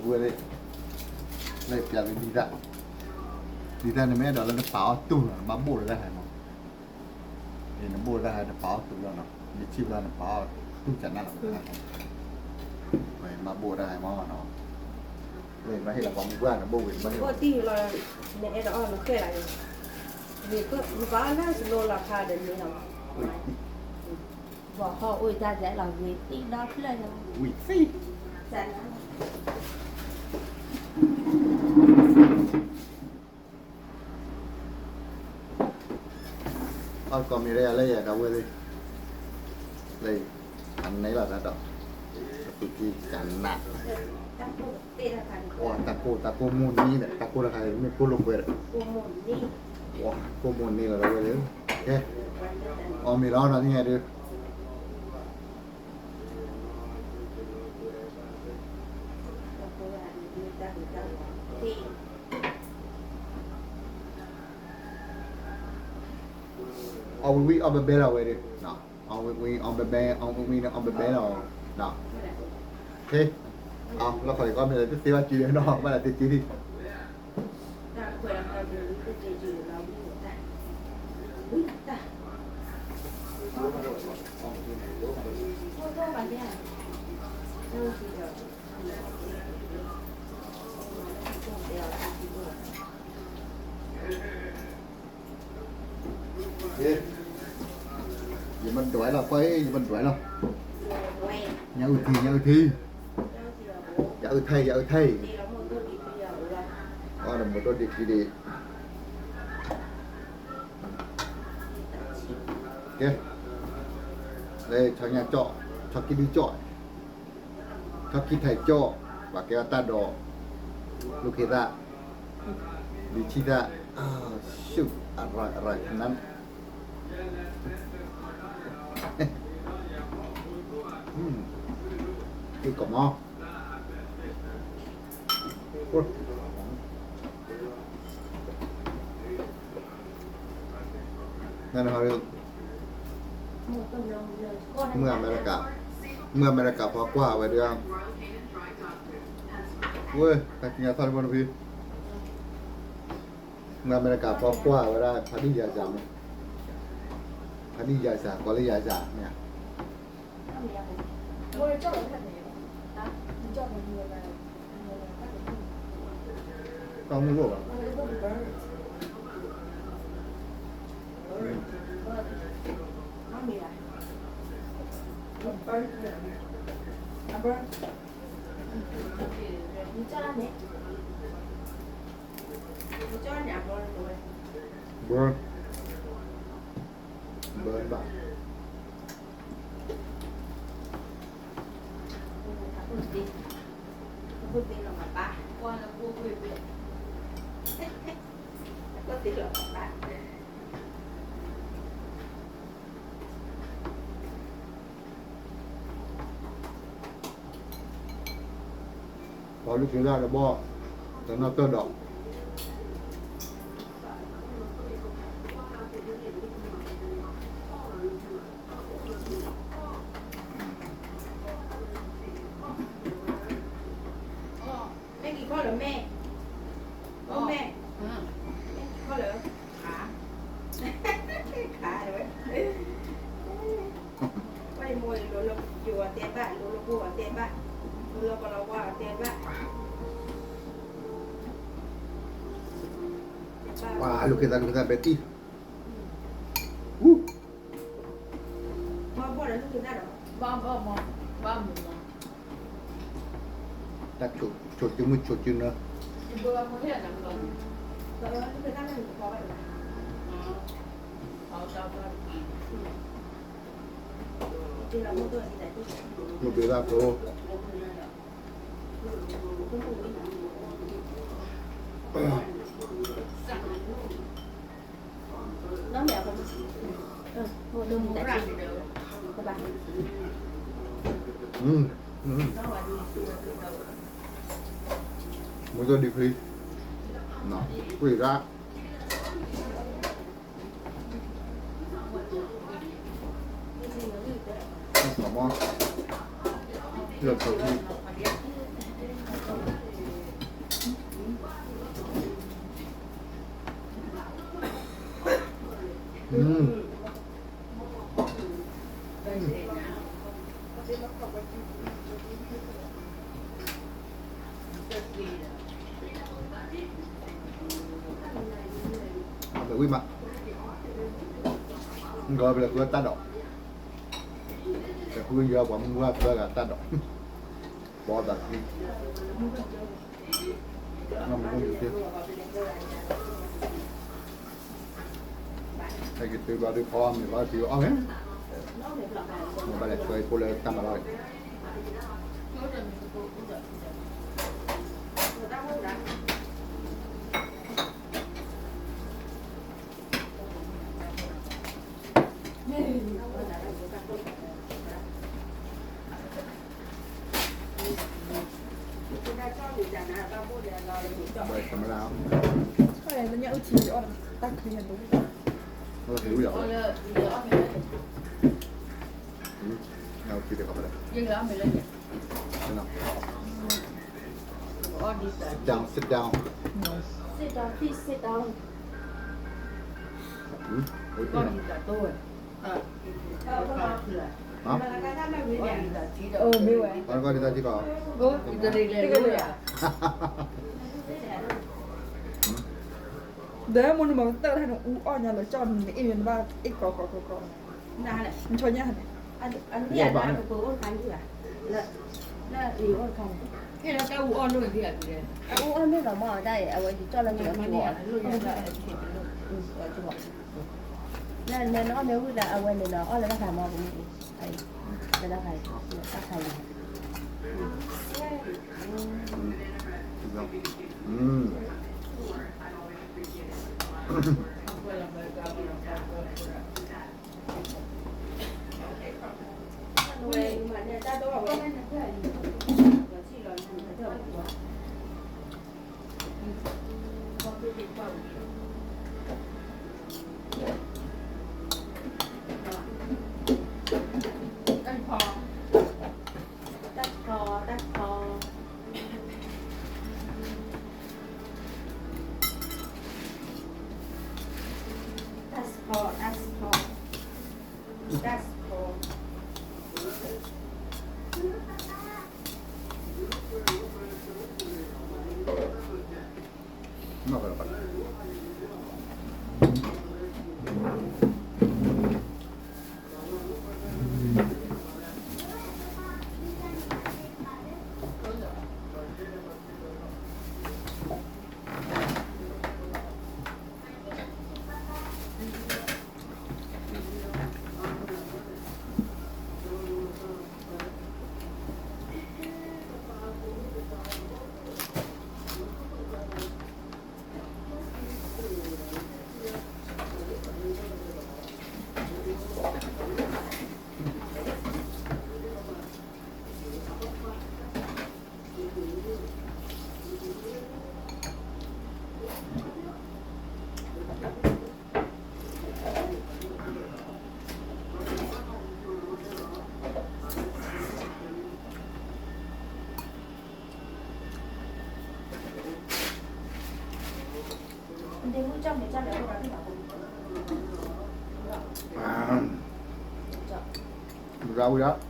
ဝဲလၢ လၢပျးဝဲဒ်တၢ်, ဒ်တၢ်န့ၣ်မ့ၢ်အဲၣ်ဒိးလၢနပာ်အီၣ်တူၢ်လီၤ နဘၣ်ဘိၣ်လၢတၢ်ဟဲမး, နဘိၣ်လၢတၢ်ဟဲ နပာ်အီၣ်တူၢ်လီၤနီၤ, နဆံၣ်ဖျါနပာ်အီၣ်တူၢ်ကနၣ်လီၤ, ဘၣ်ဘိၣ်တၢ်ဟဲမးနီၤ, ဘၣ်ဟ့ၣ်လီၤပှၤမုၢ်ပှၢ် နဘိၣ်ဝံၤနဘၣ်ဟ့ၣ်လီၤ, နအဲၣ်ဒိးအီၣ်နဃဲၣ်လီၤ, နပာ်အီၣ်လၢစနိလီၤခါဒီးန့ၣ်လီၤ, ဘီၣ်ဟီၣ်အိၣ်တၢ်ဒဲးလီၤ ဝံၤသံဒီဖျၢၣ်လီၤ, ဝံၤသံ အီၣ်ကိးမံၤဒ်ယၤလၢယၤဒီးဝဲသ့ၣ်, လၢ အန့ၣ်လီၤတၢ်ဒီး, ပသူၣ်ကံၢ်ကနး, တၢ်ကိၢ် တၢ်ကိၢ်မိၢ်နံၤဒီး တၢ်ကိၢ်တခါအံၤမ့ၢ်ကိၢ်လိာ်ကွဲဒီး, ကိၢ်မိၢ်နံၤလီၤဒီးဝဲသ့ၣ်, ကဲ, အီၣ်မ့ၤလီၤနီၤ သ့ၣ်ညါဒုး အီၣ်ဝံၤဝံၤ အီၣ်ဘဲဘဲလီၤဝဲဒၣ်, အီၣ်ဝံၤဝံၤ အီၣ်ဘဲဘဲ အီၣ်ဝံၤဝံၤန့ၣ် အီၣ်ဘဲဘဲလီၤ, ကဲ, လီၤခီၣ်လံၤကီၢ်မ့ၢ်လၢတသ့ဘၣ်ကံလၢနီၤ ဘၣ်လၢတကံဒံး ယမ့ၢ်ဒွဲလီၤ ကွၢ် ယမ့ၢ်ဒွဲလီၤ, ညၣ်အုၣ်ထံ ညၣ်အုၣ်ထံ, ယအုၣ်ထဲ ယအုၣ်ထဲ, အီၣ်ဒီးမိၢ်ဒိၣ်ဒံးခံဒံး, ကဲ, လၢဆီညၣ်ကၠီၣ်, ဆီခံဒုကၠီၣ် ထီၣ်ခံထံးကၠီၣ်, ပှၤကဲအီၣ်တၢ်ဒီး လူၢ်ခ့သၣ်, ဒုးဆံၣ်သၣ်, အၢ ရှုၣ် အရၤ အရၤ ခနၣ်, က့ၤကမီၤ နဟီဒီး မုၢ်အမဲရကၤ, မုၢ်အမဲရကၤဖီကွၢ်ဝဲဒၣ်, ဝဲ တၢ်ကညီထီၣ်တဘီတဖု, မုၢ်အမဲရကၤဖီကွၢ်ဝဲဒၣ် ဖးဒံၣ်ယၤစၢ်မး, ဖးဒံၣ်ယၤစၢ် ကီးလၢယၤစၢ်မ့ၢ်ဧါ. တၢ်မုၢ်လိၣ်ဘၣ်. ဘၢ, ဘၢဘၣ်. ပှၤလူၢ်က့ၤလၢ်တဘီ, တနီၢ်တၢၢ်ဒီး မ့ၢ်က့ၤခီလၢမဲ, အိၣ်မဲ, မ့ၢ်က့ၤခီလၢ, ခါ, ခါလၢဝဲ, ဝဲမိၢ်လိၤလၢယိၤအတဲဘၣ်, လိၤလၢပှိၢ်အတဲဘၣ်, လိၤလၢကလီၤဝါအတဲဘၣ်, ပှၤလူၢ်ခ့သၣ် လူၢ်ခ့သၣ်ပဲတံၢ်, အူ, ဘၣ်ဘၣ်ဒီးလူၢ်ခ့သၣ်ဒီး, ဘၣ်ဘၣ်မး, ဘၣ်မးမး တၢ်ဆိးက့မုၢ်ဆိးက့နၢ, မုၢ်ဘ့ၣ်ဘၣ်ကျိ, မုၢ်ဒိၣ်ဒံးဖံ, ကွံာ်ရၣ်, မ့ၢ်, လၢထီၣ်ဖံ, อืม အဝံၤမး ကီၢ်ပလဲၤဃုတၢ်ဒိး, လဲၤဃုယွၤပှၤမုၢ်ဝါသၢဂၤတၢ်ဒိး, ဘီသးခံ, မုၢ်မုၢ်, ဟဲက့ၤတုၤဘျီဒုးဖီမ့ၤဘၣ်တုၤအီၣ်မ့ၤ, ဘၣ်လဲၤဆွဲဖိလၢတၢ်မၤဘၣ်လဲၣ်. Sit down, sit down. Sit down, please sit down. ဒီးမိၢ်န့ၣ်မၤသၢၣ်တၢ်န့ၣ် အူအီၣ်ညါလီၤကၠီၣ်န့ၣ် အ့ၣ်မ့ၢ်ဘၣ်အ့ၣ်ကီကီကီကီ, နဆီညါန့ၣ်, အူအီၣ်န့ၣ်, အူအီၣ်မ့ၢ်လီၤမ့ၢ်အီၣ်တၢ်အံၤ, အူအီၣ်မ့ၢ်ဝံၤဒီး အဝဲယကၠီၣ်လၢကီၢ်, လၢနအီၣ်မ့ၢ်ဝံၤဒီး အဝဲန့ၣ်ဒီး အီၣ်လၢတၢ်ခါမ့ၢ်ပမ့ၢ်အံၤ, လၢတၢ်ခါအံၤ, တၢ်ခါအံၤ တၢ်ဆီ, တၢ်ဆီ, တၢ်ဆီ, တၢ်ဆီ, တၢ်ဆီ. မုၢ်ဂၤဝံၤဒီး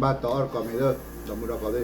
ဘၣ်တီအီၣ်တကိးမ့ၤလၢ ဒီမုၢ်ဒီကီၢ်သ့ၣ်, အီၣ်မ့ၤလၢဂီၤခီလၢတနၣ်ရံၣ်ဘျဲၣ် အီၣ်မ့ၤဝံၤဧါ, ဟါ, အီၣ်မ့ၤလၢဂီၤခီလၢတနၣ်ရံၣ်ဘျဲၣ် အီၣ်မ့ၤဝံၤအီၣ်ဝဲဒီး, တၢ်ဘျဲဘျဲတၢ်ဒီးဖဲက့ၤ ခံခံနၣ်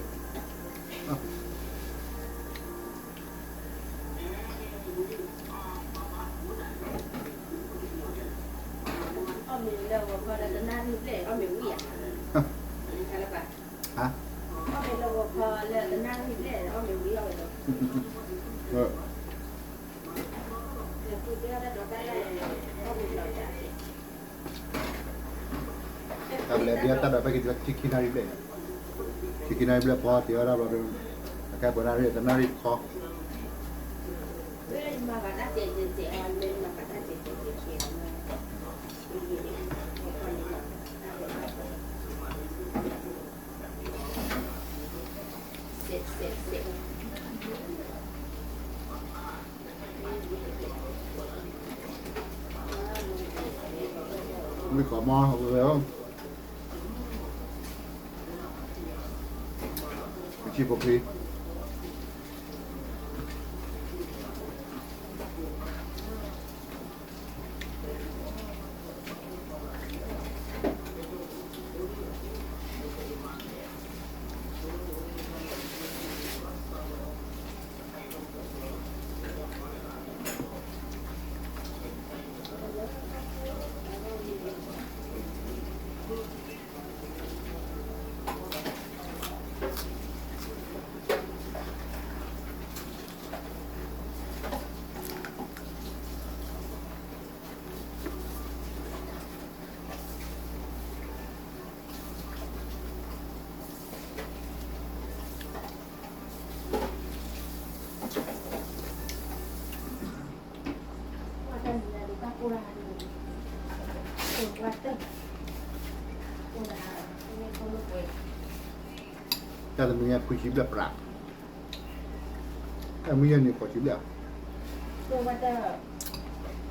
ရံၣ်ဘျဲၣ်,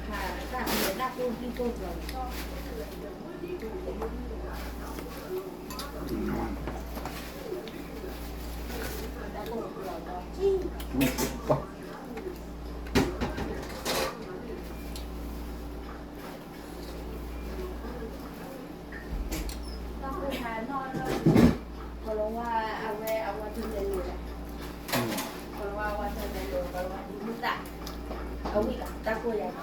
ခံခံနၣ်ရံၣ်ဘျဲၣ်ဖီတ့ၢ်ဝဲဒၣ်ဘျီဒီး, အခဲပှဲၤနၣ်ရံၣ် တနၣ်ရံၣ်တခီ, မ့ၢ်ကီးမီၢ်ဝဲ, ပဆံဖိဖံ တၢ်တမံၤညါခွံဆံဘျဲၣ်ပြး, တၢ်မံၤညါန့ၣ်ဃိးဆံဘျဲၣ်,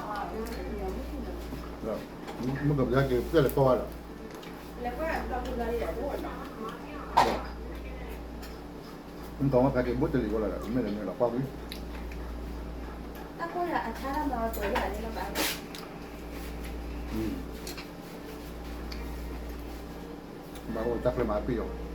မ့ၢ်ကဘျါက့ၤပျဲၢ်လဲၤကီၢ်ဝဲဒီး, မ့ၢ်ကီးမ့ၢ်ဖဲက့ၤဘိၣ်တလံၤဝဲလီၤဒီး မ့ၢ်လဲၤနုာ်လီၤကွၢ်ဝံၤ, တၢ်ကီၢ်ယၤအဆါတၢ်မၤအီၤကီးယၤန့ၣ်လီၤဘၣ်, ဘၣ်အိၣ်တၢ်ကျဲမၤပ့ၢ်ယီၤ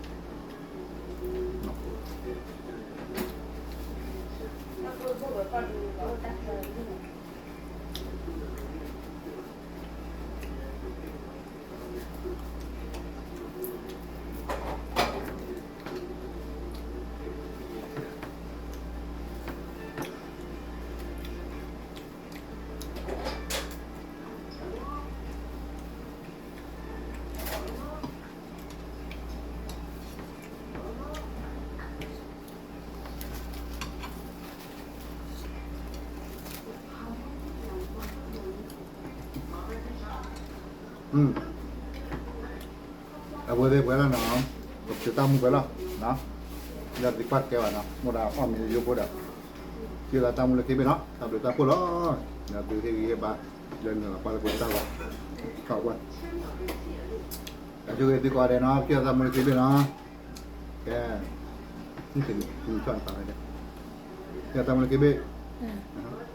အဝဲသ့ၣ်ပှဲၤလီၤနီၤ, ပကတၢ်မူပှဲၤလီၤ, ဒီးသံကွၢ်တကဲဘၣ်နီၤ, မိၢ်ဒီးအီၣ်မ့ၤယိဖိဒီး, က့ၤလီၤတၢ်မူလၢခံဘ့ၣ်နီၤ, တၢ်ဘျုးတၢ်ဖှိၣ်လီၤ, ဒီးသုဟ့ၣ်ဂံၢ်ဟ့ၣ်ဘါ, လၢနုာ်လီၤကွၢ်လၢပတၢ်ဂီၤ, ခီကွၢ်, တၢ်ဆိၣ်ဂ့ၤသုကိးဂၤဒဲးနီၤ, က့ၤလီၤတၢ်မူလၢခံဘ့ၣ်နီၤ, ကဲ, က့ၤလီၤတၢ်မူလၢခံဘ့ၣ်,